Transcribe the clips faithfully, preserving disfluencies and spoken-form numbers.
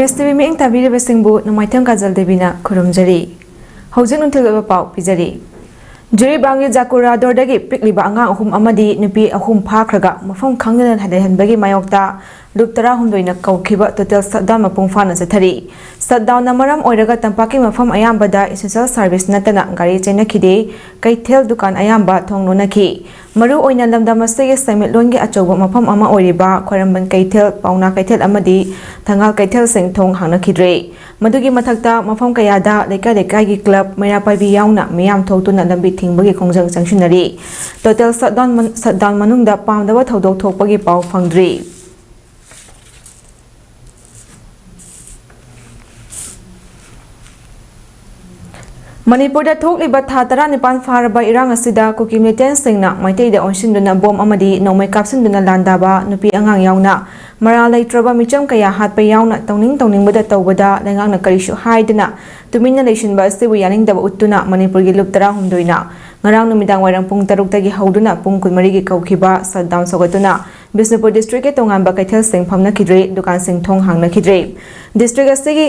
Press TV ꯃꯤꯠꯌꯦꯡ ꯇꯥꯕꯤꯔꯤꯕꯁꯤꯡꯕꯨ ꯅꯣꯡꯃꯥꯏꯊꯦꯝ ꯀꯥꯖꯜ ꯗꯦꯕꯤꯅ ꯈꯨꯔꯨꯝꯖꯔꯤ꯫ ꯍꯧꯖꯤꯛ ꯅꯨꯡꯊꯤꯜ ꯑꯣꯏꯕ ꯄꯥꯎ ꯄꯤꯖꯔꯤ꯫ ꯖꯤꯔꯤꯕꯥꯝꯒꯤ ꯖꯥꯀꯨꯔꯥꯗꯣꯔꯗꯒꯤ ꯄꯤꯛꯂꯤꯕ ꯑꯉꯥꯡ ꯑꯍꯨꯝ ꯑꯃꯗꯤ ꯅꯨꯄꯤ ꯑꯍꯨꯝ ꯐꯥꯈ꯭ꯔꯒ ꯃꯐꯝ ꯈꯪꯗꯅ ꯂꯩꯍꯟꯕꯒꯤ ꯃꯥꯌꯣꯛꯇ ꯂꯨꯞ ꯇꯔꯥꯍꯨꯝꯗꯣꯏꯅ ꯀꯧꯈꯤꯕ ꯇꯣꯇꯦꯜ ꯁꯠꯗꯥꯎꯟ ꯃꯄꯨꯡ ꯐꯥꯅ ꯆꯠꯊꯔꯤ꯫ ꯁꯠꯗꯥꯎꯟꯅ ꯃꯔꯝ ꯑꯣꯏꯔꯒ ꯇꯝꯄꯥꯛꯀꯤ ꯃꯐꯝ ꯑꯌꯥꯝꯕꯗ ꯏꯁꯦꯟꯁꯤꯌꯦꯜ ꯁꯥꯔꯚꯤꯁ ꯅꯠꯇꯅ ꯒꯥꯔꯤ ꯆꯦꯟꯅꯈꯤꯗꯦ꯫ ꯀꯩꯊꯦꯜ ꯗꯨꯀꯥꯟ ꯑꯌꯥꯝꯕ ꯊꯣꯡ ꯂꯣꯟꯅꯈꯤ꯫ ꯃꯔꯨ ꯑꯣꯏꯅ ꯂꯝꯗꯝ ꯑꯁꯤꯒꯤ ꯁꯦꯟꯃꯤꯠꯂꯣꯟꯒꯤ ꯑꯆꯧꯕ ꯃꯐꯝ ꯑꯃ ꯑꯣꯏꯔꯤꯕ ꯈ꯭ꯋꯥꯏꯔꯝꯕꯟ ꯀꯩꯊꯦꯜ, ꯄꯥꯎꯅꯥ ꯀꯩꯊꯦꯜ ꯑꯃꯗꯤ ꯊꯪꯒꯥꯜ ꯀꯩꯊꯦꯜꯁꯤꯡ ꯊꯣꯡ ꯍꯥꯡꯅꯈꯤꯗ꯭ꯔꯦ꯫ ꯃꯗꯨꯒꯤ ꯃꯊꯛꯇ ꯃꯐꯝ ꯀꯌꯥꯗ ꯂꯩꯀꯥꯏ ꯂꯩꯀꯥꯏꯒꯤ ꯀ꯭ꯂꯕ, ꯃꯩꯔꯥ ꯄꯥꯏꯕꯤ ꯌꯥꯎꯅ ꯃꯤꯌꯥꯝ ꯊꯣꯛꯇꯨꯅ ꯂꯝꯕꯤ ꯊꯤꯡꯕꯒꯤ ꯈꯣꯡꯖꯪ ꯆꯪꯁꯤꯟꯅꯔꯤ꯫ ꯇꯣꯇꯦꯜ ꯁꯠꯗꯥꯎꯟ ꯃꯟ-, ꯁꯠꯗꯥꯎꯟ ꯃꯅꯨꯡꯗ ꯄꯥꯝꯗꯕ ꯊꯧꯗꯣꯛ ꯊꯣꯛꯄꯒꯤ ꯄꯥꯎ ꯐꯪꯗ꯭ꯔꯤ꯫ ꯃꯅꯤꯄꯨꯔꯗ ꯊꯣꯛꯂꯤꯕ ꯊꯥ ꯇꯔꯥꯅꯤꯄꯥꯟ ꯐꯥꯔꯕ ꯏꯔꯥꯡ ꯑꯁꯤꯗ ꯀꯨꯀꯤ ꯃꯤꯂꯤꯇꯦꯟꯁꯤꯡꯅ ꯃꯩꯇꯩꯗ ꯑꯣꯟꯁꯤꯟꯗꯨꯅ ꯕꯣꯝ ꯑꯃꯗꯤ ꯅꯣꯡꯃꯩ ꯀꯥꯞꯁꯤꯟꯗꯨꯅ ꯂꯥꯟꯗꯥꯕ ꯅꯨꯄꯤ ꯑꯉꯥꯡ ꯌꯥꯎꯅ ꯃꯔꯥꯜ ꯂꯩꯇ꯭ꯔꯕ ꯃꯤꯆꯝ ꯀꯌꯥ ꯍꯥꯠꯄ ꯌꯥꯎꯅ ꯇꯧꯅꯤꯡ ꯇꯧꯅꯤꯡꯕꯗ ꯇꯧꯕꯗ ꯂꯩꯉꯥꯛꯅ ꯀꯔꯤꯁꯨ ꯍꯥꯏꯗꯅ ꯇꯨꯃꯤꯟꯅ ꯂꯩꯁꯤꯟꯕ ꯑꯁꯤꯕꯨ ꯌꯥꯅꯤꯡꯗꯕ ꯎꯠꯇꯨꯅ ꯃꯅꯤꯄꯨꯔꯒꯤ ꯂꯨꯞ ꯇꯔꯥꯍꯨꯝꯗꯣꯏꯅ ꯉꯔꯥꯡ ꯅꯨꯃꯤꯗꯥꯡ ꯋꯥꯏꯔꯝ ꯄꯨꯡ ꯇꯔꯨꯛꯇꯒꯤ ꯍꯧꯗꯨꯅ ꯄꯨꯡ ꯀꯨꯟꯃꯔꯤꯒꯤ ꯀꯧꯈꯤꯕ ꯁꯠꯗꯥꯎꯟ ꯁꯧꯒꯠꯇꯨꯅ ꯕꯤꯁꯅꯨꯄꯨꯔ ꯗꯤꯁꯇ꯭ꯔꯤꯛꯀꯤ ꯇꯣꯉꯥꯟꯕ ꯀꯩꯊꯦꯜꯁꯤꯡ ꯐꯝꯅꯈꯤꯗ꯭ꯔꯦ, ꯗꯨꯀꯥꯟꯁꯤꯡ ꯊꯣꯡ ꯍꯥꯡꯅꯈꯤꯗ꯭ꯔꯦ꯫ ꯗꯤꯁꯇ꯭ꯔꯤꯛ ꯑꯁꯤꯒꯤ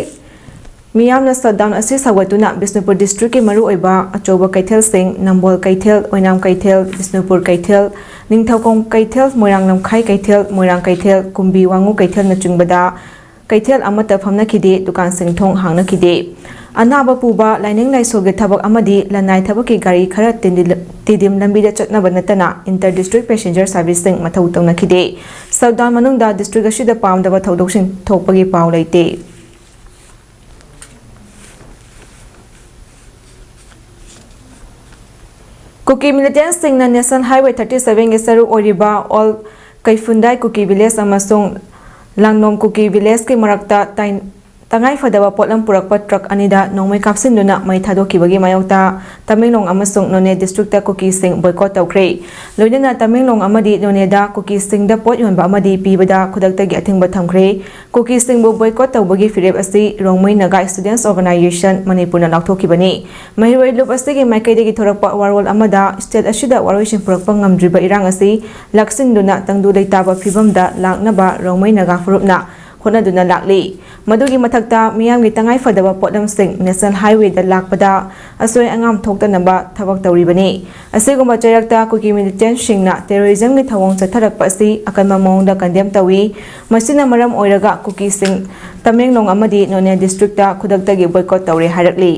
ꯃꯤꯌꯥꯝꯅ ꯁꯠꯗꯥꯎꯟ ꯑꯁꯤ ꯁꯧꯒꯠꯇꯨꯅ ꯕꯤꯁꯅꯨꯄꯨꯔ ꯗꯤꯁꯇ꯭ꯔꯤꯛꯀꯤ ꯃꯔꯨꯑꯣꯏꯕ ꯑꯆꯧꯕ ꯀꯩꯊꯦꯜꯁꯤꯡ, ꯅꯝꯕꯣꯜ ꯀꯩꯊꯦꯜ, ꯑꯣꯏꯅꯥꯝ ꯀꯩꯊꯦꯜ, ꯕꯤꯁꯅꯨꯄꯨꯔ ꯀꯩꯊꯦꯜ, ꯅꯤꯡꯊꯧꯈꯣꯡ ꯀꯩꯊꯦꯜ, ꯃꯣꯏꯔꯥꯡ ꯂꯝꯈꯥꯏ ꯀꯩꯊꯦꯜ, ꯃꯣꯏꯔꯥꯡ ꯀꯩꯊꯦꯜ, ꯀꯨꯝꯕꯤ ꯋꯥꯉꯨ ꯀꯩꯊꯦꯜꯅꯆꯤꯡꯕꯗ ꯀꯩꯊꯦꯜ ꯑꯃꯠꯇ ꯐꯝꯅꯈꯤꯗꯦ, ꯗꯨꯀꯥꯟꯁꯤꯡ ꯊꯣꯡ ꯍꯥꯡꯅꯈꯤꯗꯦ꯫ ꯑꯅꯥꯕ ꯄꯨꯕ, ꯂꯥꯏꯅꯤꯡ ꯂꯥꯏꯁꯣꯜꯒꯤ ꯊꯕꯛ ꯑꯃꯗꯤ ꯂꯅꯥꯏ ꯊꯕꯛꯀꯤ ꯒꯥꯔꯤ ꯈꯔ ꯇꯤꯗꯤꯝ ꯂꯝꯕꯤꯗ ꯆꯠꯅꯕ ꯅꯠꯇꯅ ꯏꯟꯇꯔ ꯗꯤꯁꯇ꯭ꯔꯤꯛ ꯄꯦꯁꯦꯟꯖꯔ ꯁꯥꯔꯚꯤꯁꯁꯤꯡ ꯃꯊꯧ ꯇꯧꯅꯈꯤꯗꯦ꯫ ꯁꯠꯗꯥꯎꯟ ꯃꯅꯨꯡꯗ ꯗꯤꯁꯇ꯭ꯔꯤꯛ ꯑꯁꯤꯗ ꯄꯥꯝꯗꯕ ꯊꯧꯗꯣꯛꯁꯤꯡ ꯊꯣꯛꯄꯒꯤ ꯄꯥꯎ ꯂꯩꯇꯦ꯫ ꯀꯨꯀꯤ ꯃꯤꯂꯤꯇꯦꯟꯁꯤꯡꯅ ꯅꯦꯁꯅꯦꯜ ꯍꯥꯏꯋꯦ ꯊꯥꯔꯇꯤ ꯁꯚꯦꯟꯒꯤ ꯁꯔꯨꯛ ꯑꯣꯏꯔꯤꯕ ꯑꯣꯜ ꯀꯩꯐꯨꯟꯗꯥꯏ ꯀꯨꯀꯤ ꯚꯤꯂꯦꯖ ꯑꯃꯁꯨꯡ ꯂꯥꯡꯅꯣꯝ ꯀꯨꯀꯤ ꯚꯤꯂꯦꯖꯀꯤ ꯃꯔꯛꯇ ꯇꯥꯏ-, ꯇꯉꯥꯏꯐꯗꯕ ꯄꯣꯠꯂꯝ ꯄꯨꯔꯛꯄ ꯇ꯭ꯔꯛ ꯑꯅꯤꯗ ꯅꯣꯡꯃꯩ ꯀꯥꯞꯁꯤꯟꯗꯨꯅ ꯃꯩ ꯊꯥꯗꯣꯛꯈꯤꯕꯒꯤ ꯃꯥꯌꯣꯛꯇ ꯇꯃꯦꯡꯂꯣꯡ ꯑꯃꯁꯨꯡ ꯅꯣꯅꯦ ꯗꯤꯁꯇ꯭ꯔꯤꯛꯇ ꯀꯨꯀꯤꯁꯤꯡ ꯕꯣꯏꯀꯣꯠ ꯇꯧꯈ꯭ꯔꯦ꯫ ꯂꯣꯏꯅꯅ ꯇꯃꯦꯡꯂꯣꯡ ꯑꯃꯗꯤ ꯅꯣꯅꯦꯗ ꯀꯨꯀꯤꯁꯤꯡꯗ ꯄꯣꯠ ꯌꯣꯟꯕ ꯑꯃꯗꯤ ꯄꯤꯕꯗ ꯈꯨꯗꯛꯇꯒꯤ ꯑꯊꯤꯡꯕ ꯊꯝꯈ꯭ꯔꯦ꯫ ꯀꯨꯀꯤꯁꯤꯡꯕꯨ ꯕꯣꯏꯀꯣꯠ ꯇꯧꯕꯒꯤ ꯐꯤꯔꯦꯞ ꯑꯁꯤ ꯔꯣꯡꯃꯩ ꯅꯥꯒꯥ ꯁ꯭ꯇꯨꯗꯦꯟꯠꯁ ꯑꯣꯔꯒꯅꯥꯏꯖꯦꯁꯟ ꯃꯅꯤꯄꯨꯔꯅ ꯂꯥꯎꯊꯣꯛꯈꯤꯕꯅꯤ꯫ ꯃꯍꯩꯔꯣꯏ ꯂꯨꯞ ꯑꯁꯤꯒꯤ ꯃꯥꯏꯀꯩꯗꯒꯤ ꯊꯣꯔꯛꯄ ꯋꯥꯔꯣꯜ ꯑꯃꯗ, ꯁ꯭ꯇꯦꯠ ꯑꯁꯤꯗ ꯋꯥꯔꯣꯏꯁꯤꯟ ꯄꯨꯔꯛꯄ ꯉꯝꯗ꯭ꯔꯤꯕ ꯏꯔꯥꯡ ꯑꯁꯤ ꯂꯥꯛꯁꯤꯟꯗꯨꯅ ꯇꯪꯗꯨ ꯂꯩꯇꯥꯕ ꯐꯤꯕꯝꯗ ꯂꯥꯛꯅꯕ ꯔꯣꯡꯃꯩ ꯅꯥꯒꯥ ꯐꯨꯔꯨꯞꯅ ꯍꯣꯠꯅꯗꯨꯅ ꯂꯥꯛꯂꯤ꯫ ꯃꯗꯨꯒꯤ ꯃꯊꯛꯇ ꯃꯤꯌꯥꯝꯒꯤ ꯇꯉꯥꯏꯐꯗꯕ ꯄꯣꯠꯂꯝꯁꯤꯡ ꯅꯦꯁꯅꯦꯜ ꯍꯥꯏꯋꯦꯗ ꯂꯥꯛꯄꯗ ꯑꯁꯣꯏ ꯑꯉꯥꯝ ꯊꯣꯛꯇꯅꯕ ꯊꯕꯛ ꯇꯧꯔꯤꯕꯅꯤ꯫ ꯑꯁꯤꯒꯨꯝꯕ ꯆꯩꯔꯛꯇ ꯀꯨꯀꯤ ꯃꯤꯂꯤꯇꯦꯟꯁꯤꯡꯅ ꯇꯦꯔꯣꯔꯤꯖꯝꯒꯤ ꯊꯧꯑꯣꯡ ꯆꯠꯊꯔꯛꯄ ꯑꯁꯤ ꯑꯀꯟꯕ ꯃꯑꯣꯡꯗ ꯀꯟꯗꯦꯝ ꯇꯧꯏ꯫ ꯃꯁꯤꯅ ꯃꯔꯝ ꯑꯣꯏꯔꯒ ꯀꯨꯀꯤꯁꯤꯡ ꯇꯃꯦꯡꯂꯣꯡ ꯑꯃꯗꯤ ꯅꯣꯅꯦ ꯗꯤꯁꯇ꯭ꯔꯤꯛꯇ ꯈꯨꯗꯛꯇꯒꯤ ꯕꯣꯏꯀꯣꯠ ꯇꯧꯔꯦ ꯍꯥꯏꯔꯛꯂꯤ꯫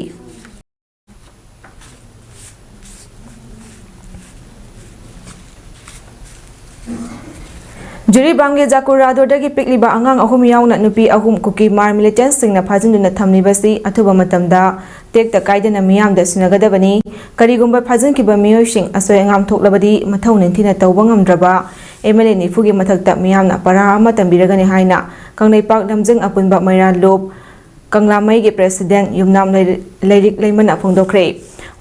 ꯖꯤꯔꯤꯕꯥꯝꯒꯤ ꯖꯥꯀꯨꯔꯥꯗꯣꯔꯗꯒꯤ ꯄꯤꯛꯂꯤꯕ ꯑꯉꯥꯡ ꯑꯍꯨꯝ ꯌꯥꯎꯅ ꯅꯨꯄꯤ ꯑꯍꯨꯝ ꯀꯨꯀꯤ ꯃꯥꯔ ꯃꯤꯂꯤꯇꯦꯟꯁꯤꯡꯅ ꯐꯥꯖꯤꯟꯗꯨꯅ ꯊꯝꯂꯤꯕꯁꯤ ꯑꯊꯨꯕ ꯃꯇꯝꯗ ꯇꯦꯛꯇ ꯀꯥꯏꯗꯅ ꯃꯤꯌꯥꯝꯗ ꯁꯤꯟꯅꯒꯗꯕꯅꯤ꯫ ꯀꯔꯤꯒꯨꯝꯕ ꯐꯥꯖꯤꯟꯈꯤꯕ ꯃꯤꯑꯣꯏꯁꯤꯡ ꯑꯁꯣꯏ ꯑꯉꯥꯝ ꯊꯣꯛꯂꯕꯗꯤ ꯃꯊꯧ ꯅꯤꯡꯊꯤꯅ ꯇꯧꯕ ꯉꯝꯗ꯭ꯔꯕ ꯑꯦꯝ ꯑꯦꯜ ꯑꯦ ꯅꯤꯐꯨꯒꯤ ꯃꯊꯛꯇ ꯃꯤꯌꯥꯝꯅ ꯄꯔꯥ ꯑꯃ ꯇꯝꯕꯤꯔꯒꯅꯤ ꯍꯥꯏꯅ ꯀꯪꯂꯩꯄꯥꯛ ꯂꯝꯖꯤꯡ ꯑꯄꯨꯟꯕ ꯃꯩꯔꯥ ꯂꯨꯞ ꯀꯪꯂꯥꯃꯩꯒꯤ ꯄ꯭ꯔꯦꯁꯤꯗꯦꯟ ꯌꯨꯝꯅꯥꯝ ꯂꯩꯔꯤ-, ꯂꯩꯔꯤꯛ ꯂꯩꯃꯅ ꯐꯣꯡꯗꯣꯛꯈ꯭ꯔꯦ꯫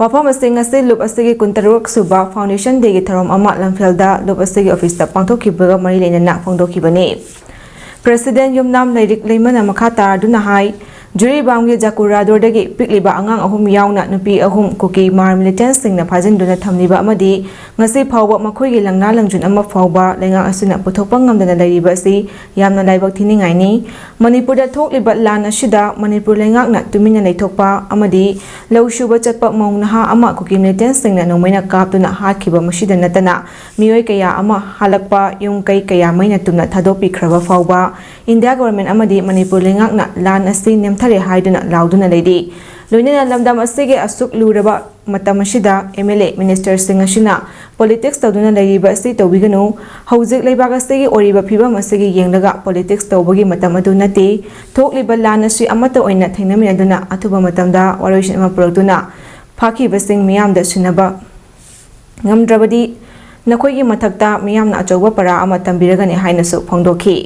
ꯋꯥꯐꯝ ꯑꯁꯤ ꯉꯁꯤ ꯂꯨꯞ ꯑꯁꯤꯒꯤ ꯀꯨꯟꯇꯔꯨꯛ ꯁꯨꯕ ꯐꯥꯎꯟꯗꯦꯁꯟ ꯗꯦꯒꯤ ꯊꯧꯔꯝ ꯑꯃ ꯂꯝꯐꯦꯜꯗ ꯂꯨꯞ ꯑꯁꯤꯒꯤ ꯑꯣꯐꯤꯁꯇ ꯄꯥꯡꯊꯣꯛꯈꯤꯕꯒ ꯃꯔꯤ ꯂꯩꯅꯅ ꯐꯣꯡꯗꯣꯛꯈꯤꯕꯅꯤ꯫ ꯄ꯭ꯔꯦꯁꯤꯗꯦꯟ ꯌꯨꯝꯅꯥꯝ ꯂꯩꯔꯤꯛ ꯂꯩꯃꯅ ꯃꯈꯥ ꯇꯥꯔꯗꯨꯅ ꯍꯥꯏ, ꯖꯤꯔꯤꯕꯥꯝꯒꯤ ꯖꯥꯀꯨꯔꯥꯗꯣꯔꯗꯒꯤ ꯄꯤꯛꯂꯤꯕ ꯑꯉꯥꯡ ꯑꯍꯨꯝ ꯌꯥꯎꯅ ꯅꯨꯄꯤ ꯑꯍꯨꯝ ꯀꯨꯀꯤ ꯃꯥꯔ ꯃꯤꯂꯤꯇꯦꯟꯁꯤꯡꯅ ꯐꯥꯖꯤꯟꯗꯨꯅ ꯊꯝꯂꯤꯕ ꯑꯃꯗꯤ ꯉꯁꯤ ꯐꯥꯎꯕ ꯃꯈꯣꯏꯒꯤ ꯂꯪꯅꯥ ꯂꯪꯖꯨꯟ ꯑꯃ ꯐꯥꯎꯕ ꯂꯩꯉꯥꯛ ꯑꯁꯤꯅ ꯄꯨꯊꯣꯛꯄ ꯉꯝꯗꯅ ꯂꯩꯔꯤꯕ ꯑꯁꯤ ꯌꯥꯝꯅ ꯂꯥꯏꯕꯛ ꯊꯤꯅꯤꯡꯉꯥꯏꯅꯤ꯫ ꯃꯅꯤꯄꯨꯔꯗ ꯊꯣꯛꯂꯤꯕ ꯂꯥꯟ ꯑꯁꯤꯗ ꯃꯅꯤꯄꯨꯔ ꯂꯩꯉꯥꯛꯅ ꯇꯨꯃꯤꯟꯅ ꯂꯩꯊꯣꯛꯄ ꯑꯃꯗꯤ ꯂꯧ ꯁꯨꯕ ꯆꯠꯄ ꯃꯧ ꯅꯍꯥ ꯑꯃ ꯀꯨꯀꯤ ꯃꯤꯂꯤꯇꯦꯟꯁꯤꯡꯅ ꯅꯣꯡꯃꯩꯅ ꯀꯥꯞꯇꯨꯅ ꯍꯥꯠꯈꯤꯕ ꯃꯁꯤꯗ ꯅꯠꯇꯅ ꯃꯤꯑꯣꯏ ꯀꯌꯥ ꯑꯃ ꯍꯥꯠꯂꯛꯄ, ꯌꯨꯝ ꯀꯩ ꯀꯌꯥ ꯃꯩꯅ ꯇꯨꯝꯅ ꯊꯥꯗꯣꯛꯄꯤꯈ꯭ꯔꯕ ꯐꯥꯎꯕ ꯏꯟꯗꯤꯌꯥ ꯒꯣꯚꯔꯟꯃꯦꯟꯠ ꯑꯃꯗꯤ ꯃꯅꯤꯄꯨꯔ ꯂꯩꯉꯥꯛꯅ ꯂꯥꯟ ꯑꯁꯤ ꯅꯦꯝꯊꯔꯦ ꯍꯥꯏꯗꯨꯅ ꯂꯥꯎꯗꯨꯅ ꯂꯩꯔꯤ꯫ ꯂꯣꯏꯅꯅ ꯂꯝꯗꯝ ꯑꯁꯤꯒꯤ ꯑꯁꯨꯛ ꯂꯨꯔꯕ ꯃꯇꯝ ꯑꯁꯤꯗ ꯑꯦꯝ ꯑꯦꯜ ꯑꯦ, ꯃꯤꯅꯤꯁꯇꯔꯁꯤꯡ ꯑꯁꯤꯅ ꯄꯣꯂꯤꯇꯤꯛꯁ ꯇꯧꯗꯨꯅ ꯂꯩꯔꯤꯕ ꯑꯁꯤ ꯇꯧꯕꯤꯒꯅꯨ꯫ ꯍꯧꯖꯤꯛ ꯂꯩꯕꯥꯛ ꯑꯁꯤꯒꯤ ꯑꯣꯏꯔꯤꯕ ꯐꯤꯕꯝ ꯑꯁꯤꯒꯤ ꯌꯦꯡꯂꯒ ꯄꯣꯂꯤꯇꯤꯛꯁ ꯇꯧꯕꯒꯤ ꯃꯇꯝ ꯑꯗꯨ ꯅꯠꯇꯦ꯫ ꯊꯣꯛꯂꯤꯕ ꯂꯥꯟ ꯑꯁꯤ ꯑꯃꯠꯇ ꯑꯣꯏꯅ ꯊꯦꯡꯅꯃꯤꯟꯅꯗꯨꯅ ꯑꯊꯨꯕ ꯃꯇꯝꯗ ꯋꯥꯔꯣꯏꯁꯤꯟ ꯑꯃ ꯄꯨꯔꯛꯇꯨꯅ ꯐꯥꯈꯤꯕꯁꯤꯡ ꯃꯤꯌꯥꯝꯗ ꯁꯤꯟꯅꯕ ꯉꯝꯗ꯭ꯔꯕꯗꯤ ꯅꯈꯣꯏꯒꯤ ꯃꯊꯛꯇ ꯃꯤꯌꯥꯝꯅ ꯑꯆꯧꯕ ꯄꯔꯥ ꯑꯃ ꯇꯝꯕꯤꯔꯒꯅꯤ ꯍꯥꯏꯅꯁꯨ ꯐꯣꯡꯗꯣꯛꯈꯤ꯫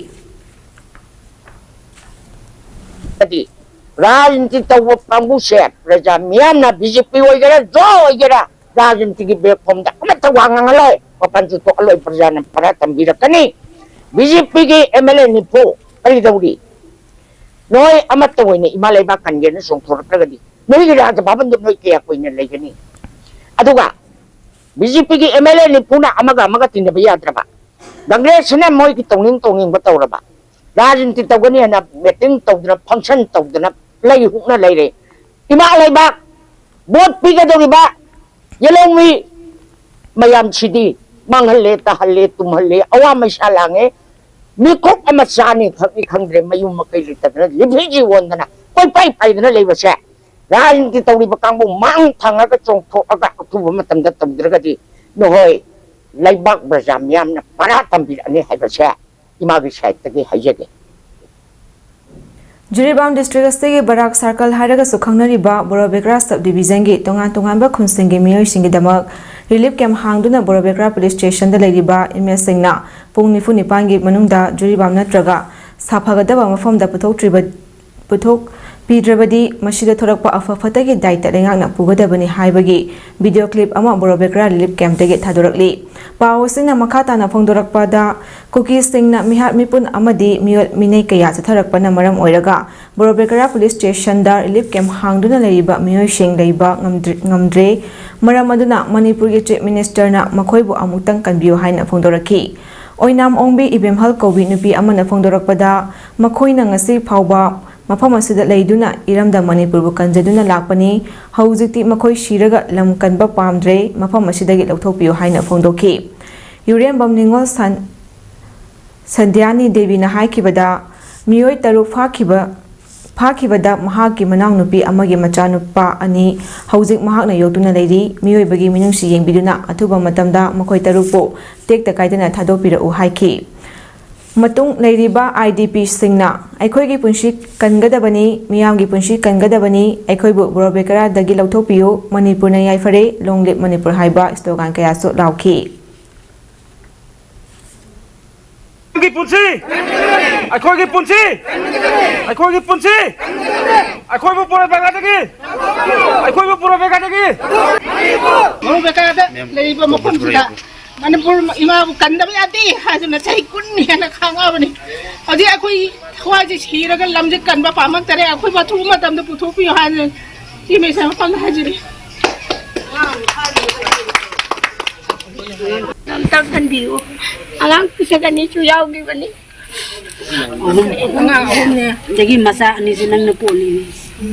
ꯍꯥꯏꯗꯤ ꯔꯥꯖꯅꯤꯇꯤ ꯇꯧꯕ ꯀꯥꯡꯕꯨꯁꯦ ꯄ꯭ꯔꯖꯥ ꯃꯤꯌꯥꯝꯅ ꯕꯤ ꯖꯦ ꯄꯤ ꯑꯣꯏꯒꯦꯔꯥ, ꯖꯣ ꯑꯣꯏꯒꯦꯔꯥ, ꯔꯥꯖꯅꯤꯇꯤꯒꯤ ꯄ꯭ꯂꯦꯠꯐꯣꯝꯗ ꯑꯃꯠꯇ ꯋꯥ ꯉꯥꯡꯍꯜꯂꯣꯏ꯫ ꯃꯄꯥꯟꯁꯨ ꯊꯣꯛꯍꯜꯂꯣꯏ꯫ ꯄ꯭ꯔꯖꯥꯅ ꯄꯔꯥ ꯇꯝꯕꯤꯔꯛꯀꯅꯤ꯫ ꯕꯤ ꯖꯦ ꯄꯤꯒꯤ ꯑꯦꯝ ꯑꯦꯜ ꯑꯦ ꯅꯤꯐꯨ ꯀꯔꯤꯗꯧꯔꯤ? ꯅꯣꯏ ꯑꯃꯠꯇ ꯑꯣꯏꯅ ꯏꯃꯥ ꯂꯩꯕꯥꯛ ꯀꯟꯒꯦꯅ ꯆꯣꯡꯊꯣꯔꯛꯇ꯭ꯔꯒꯗꯤ ꯅꯣꯏꯒꯤ ꯔꯥꯖ ꯚꯕꯟꯗꯨ ꯅꯣꯏ ꯀꯌꯥ ꯀꯨꯏꯅ ꯂꯩꯒꯅꯤ? ꯑꯗꯨꯒ ꯕꯤ ꯖꯦ ꯄꯤꯒꯤ ꯑꯦꯝ ꯑꯦꯜ ꯑꯦ ꯅꯤꯐꯨꯅ ꯑꯃꯒ ꯑꯃꯒ ꯇꯤꯟꯅꯕ ꯌꯥꯗ꯭ꯔꯕ, ꯀꯪꯒ꯭ꯔꯦꯁꯁꯤꯅ ꯃꯣꯏꯒꯤ ꯇꯧꯅꯤꯡ ꯇꯧꯅꯤꯡꯕ ꯇꯧꯔꯕ, ꯔꯥꯖꯅꯤꯇꯤ ꯇꯧꯒꯅꯤ ꯍꯥꯏꯅ ꯃꯤꯇꯤꯡ ꯇꯧꯗꯅ, ꯐꯪꯁꯟ ꯇꯧꯗꯅ ꯂꯩ ꯍꯨꯛꯅ ꯂꯩꯔꯦ꯫ ꯏꯃꯥ ꯂꯩꯕꯥꯛ ꯚꯣꯠ ꯄꯤꯒꯗꯧꯔꯤꯕ ꯌꯦꯜꯍꯧꯃꯤ ꯃꯌꯥꯝꯁꯤꯗꯤ ꯃꯥꯡꯍꯜꯂꯦ, ꯇꯥꯍꯜꯂꯦ, ꯇꯨꯝꯍꯜꯂꯦ, ꯑꯋꯥ ꯃꯩꯁꯥ ꯂꯥꯡꯉꯦ꯫ ꯃꯤꯀꯨꯞ ꯑꯃ ꯆꯥꯅꯤ ꯊꯛꯅꯤ ꯈꯪꯗ꯭ꯔꯦ, ꯃꯌꯨꯝ ꯃꯀꯩ ꯂꯩꯇꯗꯅ ꯂꯤꯐꯤꯖꯤ ꯑꯣꯟꯗꯅ ꯀꯣꯏꯄꯥꯏ ꯄꯥꯏꯗꯅ ꯂꯩꯕꯁꯦ ꯔꯥꯖꯅꯤꯇꯤ ꯇꯧꯔꯤꯕ ꯀꯥꯡꯕꯨ ꯃꯥꯡ ꯊꯥꯡꯉꯒ ꯆꯣꯡꯊꯣꯛꯑꯒ ꯑꯊꯨꯕ ꯃꯇꯝꯗ ꯇꯧꯗ꯭ꯔꯒꯗꯤ ꯅꯈꯣꯏ ꯂꯩꯕꯥꯛ ꯄ꯭ꯔꯖꯥ ꯃꯤꯌꯥꯝꯅ ꯄꯔꯥ ꯇꯝꯕꯤꯔꯛꯑꯅꯤ ꯍꯥꯏꯕꯁꯦ ꯏꯃꯥꯒꯤ ꯁꯥꯏꯠꯇꯒꯤ ꯍꯥꯏꯖꯒꯦ꯫ ꯖꯤꯔꯤꯕꯥꯝ ꯗꯤꯁꯇ꯭ꯔꯤꯛ ꯑꯁꯤꯒꯤ ꯕꯔꯥꯛ ꯁꯥꯔꯀꯜ ꯍꯥꯏꯔꯒꯁꯨ ꯈꯪꯅꯔꯤꯕ ꯕꯣꯔꯣꯕꯦꯒ꯭ꯔꯥ ꯁꯕ ꯗꯤꯕꯤꯖꯟꯒꯤ ꯇꯣꯉꯥꯟ ꯇꯣꯉꯥꯟꯕ ꯈꯨꯟꯁꯤꯡꯒꯤ ꯃꯤꯑꯣꯏꯁꯤꯡꯒꯤꯗꯃꯛ ꯔꯤꯂꯤꯐ ꯀꯦꯝꯞ ꯍꯥꯡꯗꯨꯅ ꯕꯣꯔꯣꯕꯦꯒ꯭ꯔꯥ ꯄꯨꯂꯤꯁ ꯁ꯭ꯇꯦꯁꯟꯗ ꯂꯩꯔꯤꯕ ꯏꯃꯦꯖꯁꯤꯡꯅ ꯄꯨꯡ ꯅꯤꯐꯨ ꯅꯤꯄꯥꯟꯒꯤ ꯃꯅꯨꯡꯗ ꯖꯤꯔꯤꯕꯥꯝ ꯅꯠꯇ꯭ꯔꯒ ꯁꯥꯐꯒꯗꯕ ꯃꯐꯝꯗ ꯄꯨꯊꯣꯛꯇ꯭ꯔꯤꯕ ꯄꯨꯊꯣꯛꯄꯤꯗ꯭ꯔꯕꯗꯤ ꯃꯁꯤꯗ ꯊꯣꯔꯛꯄ ꯑꯐ ꯐꯠꯇꯒꯤ ꯗꯥꯏꯇ ꯂꯩꯉꯥꯛꯅ ꯄꯨꯒꯗꯕꯅꯤ ꯍꯥꯏꯕꯒꯤ ꯚꯤꯗꯤꯑꯣ ꯀ꯭ꯂꯤꯞ ꯑꯃ ꯕꯣꯔꯣꯕꯦꯒ꯭ꯔꯥ ꯔꯤꯂꯤꯐ ꯀꯦꯝꯞꯇꯒꯤ ꯊꯥꯗꯣꯔꯛꯂꯤ꯫ ꯄꯥꯎ ꯑꯁꯤꯅ ꯃꯈꯥ ꯇꯥꯅ ꯐꯣꯡꯗꯣꯔꯛꯄꯗ, ꯀꯨꯀꯤꯁꯤꯡꯅ ꯃꯤꯍꯥꯠ ꯃꯤꯄꯨꯟ ꯑꯃꯗꯤ ꯃꯤꯑꯣꯠ ꯃꯤꯅꯩ ꯀꯌꯥ ꯆꯠꯊꯔꯛꯄꯅ ꯃꯔꯝ ꯑꯣꯏꯔꯒ ꯕꯣꯔꯣꯕꯦꯒ꯭ꯔꯥ ꯄꯨꯂꯤꯁ ꯁ꯭ꯇꯦꯁꯟꯗ ꯔꯤꯂꯤꯐ ꯀꯦꯝꯞ ꯍꯥꯡꯗꯨꯅ ꯂꯩꯔꯤꯕ ꯃꯤꯑꯣꯏꯁꯤꯡ ꯂꯩꯕ ꯉꯝꯗ꯭ꯔ-, ꯉꯝꯗ꯭ꯔꯦ꯫ ꯃꯔꯝ ꯑꯗꯨꯅ ꯃꯅꯤꯄꯨꯔꯒꯤ ꯆꯤꯐ ꯃꯤꯅꯤꯁꯇꯔꯅ ꯃꯈꯣꯏꯕꯨ ꯑꯃꯨꯛꯇꯪ ꯀꯟꯕꯤꯌꯨ ꯍꯥꯏꯅ ꯐꯣꯡꯗꯣꯔꯛꯈꯤ꯫ ꯑꯣꯏꯅꯥꯝ ꯑꯣꯡꯕꯤ ꯏꯕꯦꯝꯍꯜ ꯀꯧꯕꯤ ꯅꯨꯄꯤ ꯑꯃꯅ ꯐꯣꯡꯗꯣꯔꯛꯄꯗ, ꯃꯈꯣꯏꯅ ꯉꯁꯤ ꯐꯥꯎꯕ ꯃꯐꯝ ꯑꯁꯤꯗ ꯂꯩꯗꯨꯅ ꯏꯔꯝꯗꯝ ꯃꯅꯤꯄꯨꯔꯕꯨ ꯀꯟꯖꯗꯨꯅ ꯂꯥꯛꯄꯅꯤ꯫ ꯍꯧꯖꯤꯛꯇꯤ ꯃꯈꯣꯏ ꯁꯤꯔꯒ ꯂꯝ ꯀꯟꯕ ꯄꯥꯝꯗ꯭ꯔꯦ, ꯃꯐꯝ ꯑꯁꯤꯗꯒꯤ ꯂꯧꯊꯣꯛꯄꯤꯌꯨ ꯍꯥꯏꯅ ꯐꯣꯡꯗꯣꯛꯈꯤ꯫ ꯌꯨꯔꯦꯝꯕꯝ ꯅꯤꯉꯣꯜ ꯁꯟ-, ꯁꯟꯙ꯭ꯌꯥꯅꯤ ꯗꯦꯕꯤꯅ ꯍꯥꯏꯈꯤꯕꯗ, ꯃꯤꯑꯣꯏ ꯇꯔꯨꯛ ꯐꯥꯈꯤꯕ, ꯐꯥꯈꯤꯕꯗ ꯃꯍꯥꯛꯀꯤ ꯃꯅꯥꯎꯅꯨꯄꯤ ꯑꯃꯒꯤ ꯃꯆꯥꯅꯨꯄꯥ ꯑꯅꯤ ꯍꯧꯖꯤꯛ ꯃꯍꯥꯛꯅ ꯌꯣꯛꯇꯨꯅ ꯂꯩꯔꯤ꯫ ꯃꯤꯑꯣꯏꯕꯒꯤ ꯃꯤꯅꯨꯡꯁꯤ ꯌꯦꯡꯕꯤꯗꯨꯅ ꯑꯊꯨꯕ ꯃꯇꯝꯗ ꯃꯈꯣꯏ ꯇꯔꯨꯛꯄꯨ ꯇꯦꯛꯇ ꯀꯥꯏꯗꯅ ꯊꯥꯗꯣꯛꯄꯤꯔꯛꯎ ꯍꯥꯏꯈꯤ꯫ ꯃꯇꯨꯡ ꯂꯩꯔꯤꯕ ꯑꯥꯏ ꯗꯤ ꯄꯤꯁꯤꯡꯅ ꯑꯩꯈꯣꯏꯒꯤ ꯄꯨꯟꯁꯤ ꯀꯟꯒꯗꯕꯅꯤ, ꯃꯤꯌꯥꯝꯒꯤ ꯄꯨꯟꯁꯤ ꯀꯟꯒꯗꯕꯅꯤ, ꯑꯩꯈꯣꯏꯕꯨ ꯕꯣꯔꯣꯕꯦꯀꯔꯥꯗꯒꯤ ꯂꯧꯊꯣꯛꯄꯤꯌꯨ, ꯃꯅꯤꯄꯨꯔꯅ ꯌꯥꯏꯐꯔꯦ, ꯂꯣꯡ ꯂꯤꯞ ꯃꯅꯤꯄꯨꯔ ꯍꯥꯏꯕ ꯁ꯭ꯂꯣꯒꯥꯟ ꯀꯌꯥꯁꯨ ꯂꯥꯎꯈꯤ꯫ ꯑꯩꯈꯣꯏꯒꯤ ꯄꯨꯟꯁꯤ, ꯑꯩꯈꯣꯏꯒꯤ ꯄꯨꯟꯁꯤ, ꯑꯩꯈꯣꯏꯒꯤ ꯄꯨꯟꯁꯤ, ꯑꯩꯈꯣꯏꯕꯨ ꯕꯣꯔꯣꯕꯦꯀꯔꯥꯗꯒꯤ, ꯑꯩꯈꯣꯏꯕꯨ ꯕꯣꯔꯣꯕꯦꯀꯔꯥꯗꯒꯤ꯫ ꯕꯣꯔꯣꯕꯦꯀꯔꯥꯗ ꯂꯩꯔꯤꯕ ꯃꯐꯝꯁꯤꯗ ꯃꯅꯤꯄꯨꯔ ꯏꯃꯥꯕꯨ ꯀꯟꯗꯕ ꯌꯥꯗꯦ ꯍꯥꯏꯗꯨꯅ ꯆꯍꯤ ꯀꯨꯟ ꯍꯦꯟꯅ ꯈꯥꯡꯉꯛꯑꯕꯅꯤ꯫ ꯍꯧꯖꯤꯛ ꯑꯩꯈꯣꯏ ꯊꯋꯥꯏꯁꯦ ꯁꯤꯔꯒ ꯂꯝꯁꯦ ꯀꯟꯕ ꯄꯥꯝꯃꯛꯇꯔꯦ꯫ ꯑꯩꯈꯣꯏꯕꯨ ꯑꯊꯨꯕ ꯃꯇꯝꯗ ꯄꯨꯊꯣꯛꯄꯤꯌꯨ ꯍꯥꯏꯗꯅ ꯁꯤ ꯃꯦꯁꯥ ꯃꯐꯝꯗ ꯍꯥꯏꯖꯔꯤ꯫ ꯑꯝꯇꯪ ꯈꯟꯕꯤꯌꯨ꯫ ꯑꯉꯥꯡ ꯄꯤꯁꯛ ꯑꯅꯤꯁꯨ ꯌꯥꯎꯈꯤꯕꯅꯤ꯫ ꯑꯉꯥꯡ ꯑꯍꯨꯝꯅꯦ꯫ ꯑꯗꯒꯤ ꯃꯆꯥ ꯑꯅꯤꯁꯨ ꯅꯪꯅ ꯄꯣꯛꯂꯤꯅꯤ꯫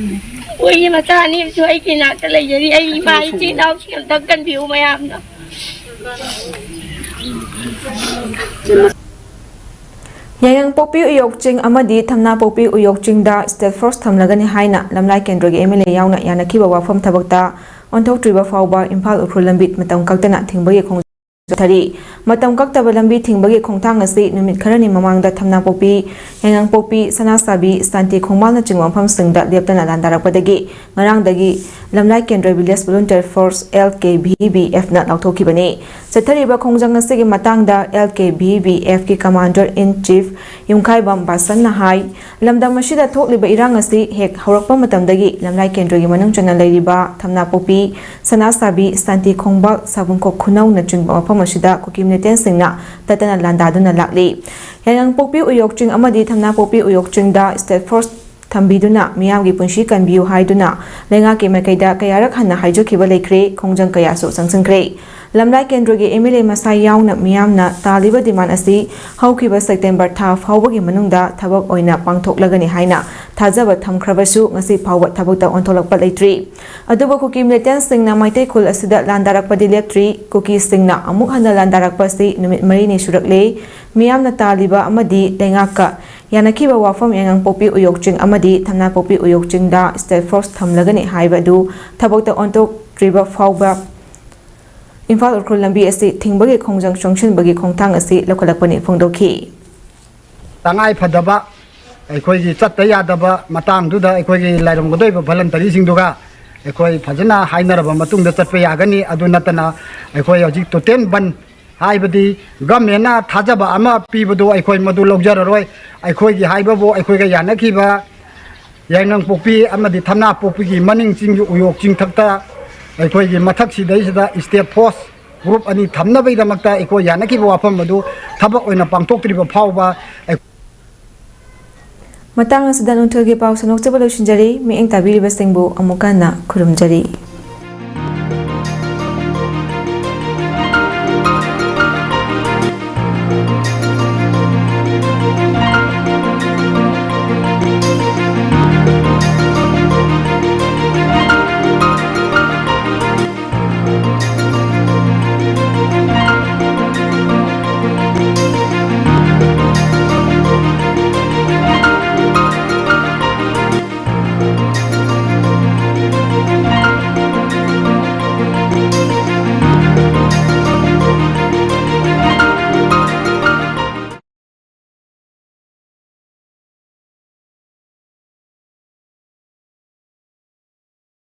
ꯑꯩꯈꯣꯏꯒꯤ ꯃꯆꯥ ꯑꯅꯤꯁꯨ ꯑꯩꯒꯤ ꯏꯅꯥꯛꯇ ꯂꯩꯖꯔꯤ꯫ ꯑꯩ ꯏꯃꯥ ꯏꯆꯤꯟ ꯏꯅꯥꯎꯁꯤꯡ ꯑꯝꯇꯪ ꯀꯟꯕꯤꯌꯨ ꯃꯌꯥꯝꯅ꯫ ꯌꯥꯏꯉꯪꯄꯣꯛꯄꯤ ꯎꯌꯣꯛ ꯆꯤꯡ ꯑꯃꯗꯤ ꯊꯝꯅꯥꯄꯣꯛꯄꯤ ꯎꯌꯣꯛ ꯆꯤꯡꯗ ꯁ꯭ꯇꯦꯠ ꯐꯣꯔꯁ ꯊꯝꯂꯒꯅꯤ ꯍꯥꯏꯅ ꯂꯝꯂꯥꯏ ꯀꯦꯟꯗ꯭ꯔꯒꯤ ꯑꯦꯝ ꯑꯦꯜ ꯑꯦ ꯌꯥꯎꯅ ꯌꯥꯅꯈꯤꯕ ꯋꯥꯐꯝ ꯊꯕꯛꯇ ꯑꯣꯟꯊꯣꯛꯇ꯭ꯔꯤꯕ ꯐꯥꯎꯕ ꯏꯝꯐꯥꯜ ꯎꯈ꯭ꯔꯨꯜ ꯂꯝꯕꯤ ꯃꯇꯝ ꯀꯛꯇꯅ ꯊꯤꯡꯕꯒꯤ ꯈꯣꯡꯖꯪ ꯆꯠꯊꯔꯤ꯫ ꯃꯇꯝ ꯀꯛꯇꯕ ꯂꯝꯕꯤ ꯊꯤꯡꯕꯒꯤ ꯈꯣꯡꯊꯥꯡ ꯑꯁꯤ ꯅꯨꯃꯤꯠ ꯈꯔꯅꯤ ꯃꯃꯥꯡꯗ ꯊꯝꯅꯥꯄꯣꯛꯄꯤ, ꯌꯥꯏꯉꯪꯄꯣꯛꯄꯤ, ꯁꯅꯥꯁꯥꯕꯤ, ꯁꯥꯟꯇꯤ ꯈꯣꯡꯕꯥꯜꯅꯆꯤꯡꯕ ꯃꯐꯝꯁꯤꯡꯗ ꯂꯦꯞꯇꯅ ꯂꯥꯟꯗꯥꯔꯛꯄꯗꯒꯤ ꯉꯔꯥꯡꯗꯒꯤ ꯂꯝꯂꯥꯏ ꯀꯦꯟꯗ꯭ꯔ ꯚꯤꯂꯦꯖ ꯚꯣꯂꯨꯟꯇꯤꯌꯔ ꯐꯣꯔꯁ, ꯑꯦꯜ ꯀꯦ ꯚꯤ ꯚꯤ ꯑꯦꯐꯅ ꯂꯥꯎꯊꯣꯛꯈꯤꯕꯅꯤ꯫ ꯆꯠꯊꯔꯤꯕ ꯈꯣꯡꯖꯪ ꯑꯁꯤꯒꯤ ꯃꯇꯥꯡꯗ ꯑꯦꯜ ꯀꯦ ꯚꯤ ꯚꯤ ꯑꯦꯐꯀꯤ ꯀꯃꯥꯟꯗꯔ ꯏꯟ ꯆꯤꯐ ꯌꯨꯝꯈꯥꯏꯕꯝ ꯕꯥꯁꯟꯅ ꯍꯥꯏ, ꯂꯝꯗꯝ ꯑꯁꯤꯗ ꯊꯣꯛꯂꯤꯕ ꯏꯔꯥꯡ ꯑꯁꯤ ꯍꯦꯛ ꯍꯧꯔꯛꯄ ꯃꯇꯝꯗꯒꯤ ꯂꯝꯂꯥꯏ ꯀꯦꯟꯗ꯭ꯔꯒꯤ ꯃꯅꯨꯡ ꯆꯟꯅ ꯂꯩꯔꯤꯕ ꯊꯝꯅꯥꯄꯣꯛꯄꯤ, ꯁꯅꯥꯁꯥꯕꯤ, ꯁꯥꯟꯇꯤ ꯈꯣꯡꯕꯥꯜ, ꯁꯥꯕꯨꯡꯈꯣꯛ ꯈꯨꯅꯧꯅꯆꯤꯡꯕ ꯃꯐꯝ ꯑꯁꯤꯗ ꯀꯨꯀꯤ ꯃꯤꯂꯤꯇꯦꯟꯁꯤꯡꯅ ꯇꯠꯇꯅ ꯂꯥꯟꯗꯥꯗꯨꯅ ꯂꯥꯛꯂꯤ꯫ ꯌꯥꯏꯉꯪꯄꯣꯛꯄꯤ ꯎꯌꯣꯛ ꯆꯤꯡ ꯑꯃꯗꯤ ꯊꯝꯅꯥꯄꯣꯛꯄꯤ ꯎꯌꯣꯛ ꯆꯤꯡꯗ ꯁ꯭ꯇꯦꯠ ꯐꯣꯔꯁ ꯊꯝꯕꯤꯗꯨꯅ ꯃꯤꯌꯥꯝꯒꯤ ꯄꯨꯟꯁꯤ ꯀꯟꯕꯤꯌꯨ ꯍꯥꯏꯗꯨꯅ ꯂꯩꯉꯥꯛꯀꯤ ꯃꯥꯏꯀꯩꯗ ꯀꯌꯥꯔꯛ ꯍꯟꯅ ꯍꯥꯏꯖꯈꯤꯕ ꯂꯩꯈ꯭ꯔꯦ, ꯈꯣꯡꯖꯪ ꯀꯌꯥꯁꯨ ꯆꯪꯁꯤꯟꯈ꯭ꯔꯦ꯫ ꯂꯝꯂꯥꯏ ꯀꯦꯟꯗ꯭ꯔꯒꯤ ꯑꯦꯝ ꯑꯦꯜ ꯑꯦ ꯃꯁꯥ ꯌꯥꯎꯅ ꯃꯤꯌꯥꯝꯅ ꯇꯥꯜꯂꯤꯕ ꯗꯤꯃꯥꯟ ꯑꯁꯤ ꯍꯧꯈꯤꯕ ꯁꯦꯞꯇꯦꯝꯕꯔ ꯊꯥ ꯐꯥꯎꯕꯒꯤ ꯃꯅꯨꯡꯗ ꯊꯕꯛ ꯑꯣꯏꯅ ꯄꯥꯡꯊꯣꯛꯂꯒꯅꯤ ꯍꯥꯏꯅ ꯊꯥꯖꯕ ꯊꯝꯈ꯭ꯔꯕꯁꯨ ꯉꯁꯤ ꯐꯥꯎꯕ ꯊꯕꯛꯇ ꯑꯣꯟꯊꯣꯛꯂꯛꯄ ꯂꯩꯇ꯭ꯔꯤ꯫ ꯑꯗꯨꯕꯨ ꯀꯨꯀꯤ ꯃꯤꯂꯤꯇꯦꯟꯁꯤꯡꯅ ꯃꯩꯇꯩ ꯈꯨꯜ ꯑꯁꯤꯗ ꯂꯥꯟꯗꯥꯔꯛꯄꯗꯤ ꯂꯦꯞꯇ꯭ꯔꯤ꯫ ꯀꯨꯀꯤꯁꯤꯡꯅ ꯑꯃꯨꯛ ꯍꯟꯅ ꯂꯥꯟꯗꯥꯔꯛꯄ ꯑꯁꯤ ꯅꯨꯃꯤꯠ ꯃꯔꯤꯅꯤ ꯁꯨꯔꯛꯂꯦ꯫ ꯃꯤꯌꯥꯝꯅ ꯇꯥꯜꯂꯤꯕ ꯑꯃꯗꯤ ꯂꯩꯉꯥꯛꯀ ꯌꯥꯅꯈꯤꯕ ꯋꯥꯐꯝ ꯌꯥꯏꯉꯪꯄꯣꯛꯄꯤ ꯎꯌꯣꯛ ꯆꯤꯡ ꯑꯃꯗꯤ ꯊꯝꯅꯥꯄꯣꯛꯄꯤ ꯎꯌꯣꯛ ꯆꯤꯡꯗ ꯁ꯭ꯇꯦꯠ ꯐꯣꯔꯁ ꯊꯝꯂꯒꯅꯤ ꯍꯥꯏꯕ ꯑꯗꯨ ꯊꯕꯛꯇ ꯑꯣꯟꯊꯣꯛꯇ꯭ꯔꯤꯕ ꯐꯥꯎꯕ ꯏꯝꯐꯥꯜ ꯎꯈ꯭ꯔꯨꯜ ꯂꯝꯕꯤ ꯑꯁꯤ ꯊꯤꯡꯕꯒꯤ ꯈꯣꯡꯖꯪ ꯆꯪꯁꯤꯟꯕꯒꯤ ꯈꯣꯡꯊꯥꯡ ꯑꯁꯤ ꯂꯧꯈꯠꯂꯛꯄꯅꯤ ꯐꯣꯡꯗꯣꯛꯈꯤ꯫ ꯇꯉꯥꯏ ꯐꯗꯕ ꯑꯩꯈꯣꯏꯒꯤ ꯆꯠꯇ ꯌꯥꯗꯕ ꯃꯇꯥꯡꯗꯨꯗ ꯑꯩꯈꯣꯏꯒꯤ ꯂꯩꯔꯝꯒꯗꯧꯔꯤꯕ ꯚꯣꯂꯟꯇꯔꯤꯁꯤꯡꯗꯨꯒ ꯑꯩꯈꯣꯏ ꯐꯖꯅ ꯍꯥꯏꯅꯔꯕ ꯃꯇꯨꯡꯗ ꯆꯠꯄ ꯌꯥꯒꯅꯤ꯫ ꯑꯗꯨ ꯅꯠꯇꯅ ꯑꯩꯈꯣꯏ ꯍꯧꯖꯤꯛ ꯇꯣꯇꯦꯜ ꯕꯟ ꯍꯥꯏꯕꯗꯤ ꯒꯃꯦꯟꯅ ꯊꯥꯖꯕ ꯑꯃ ꯄꯤꯕꯗꯨ ꯑꯩꯈꯣꯏ ꯃꯗꯨ ꯂꯧꯖꯔꯔꯣꯏ꯫ ꯑꯩꯈꯣꯏꯒꯤ ꯍꯥꯏꯕꯕꯨ ꯑꯩꯈꯣꯏꯒ ꯌꯥꯅꯈꯤꯕ ꯌꯥꯏꯉꯪꯄꯣꯛꯄꯤ ꯑꯃꯗꯤ ꯊꯝꯅꯥꯄꯣꯛꯄꯤꯒꯤ ꯃꯅꯤꯡ ꯆꯤꯡꯒꯤ ꯎꯌꯣꯛ ꯆꯤꯡꯊꯛꯇ ꯑꯩꯈꯣꯏꯒꯤ ꯃꯊꯛꯁꯤꯗꯩꯁꯤꯗ ꯁ꯭ꯇꯦꯠ ꯐꯣꯔꯁ ꯒ꯭ꯔꯨꯞ ꯑꯅꯤ ꯊꯝꯅꯕꯒꯤꯗꯃꯛꯇ ꯑꯩꯈꯣꯏ ꯌꯥꯅꯈꯤꯕ ꯋꯥꯐꯝ ꯑꯗꯨ ꯊꯕꯛ ꯑꯣꯏꯅ ꯄꯥꯡꯊꯣꯛꯇ꯭ꯔꯤꯕ ꯐꯥꯎꯕ ꯑꯩ ꯃꯇꯥꯡ ꯑꯁꯤꯗ ꯅꯨꯡꯊꯤꯜꯒꯤ ꯄꯥꯎ ꯁꯟꯗꯣꯛꯆꯕ ꯂꯣꯏꯁꯤꯟꯖꯔꯤ꯫ ꯃꯤꯠꯌꯦꯡ ꯇꯥꯕꯤꯔꯤꯕꯁꯤꯡꯕꯨ ꯑꯃꯨꯛꯀ ꯍꯟꯅ ꯈꯨꯔꯨꯝꯖꯔꯤ꯫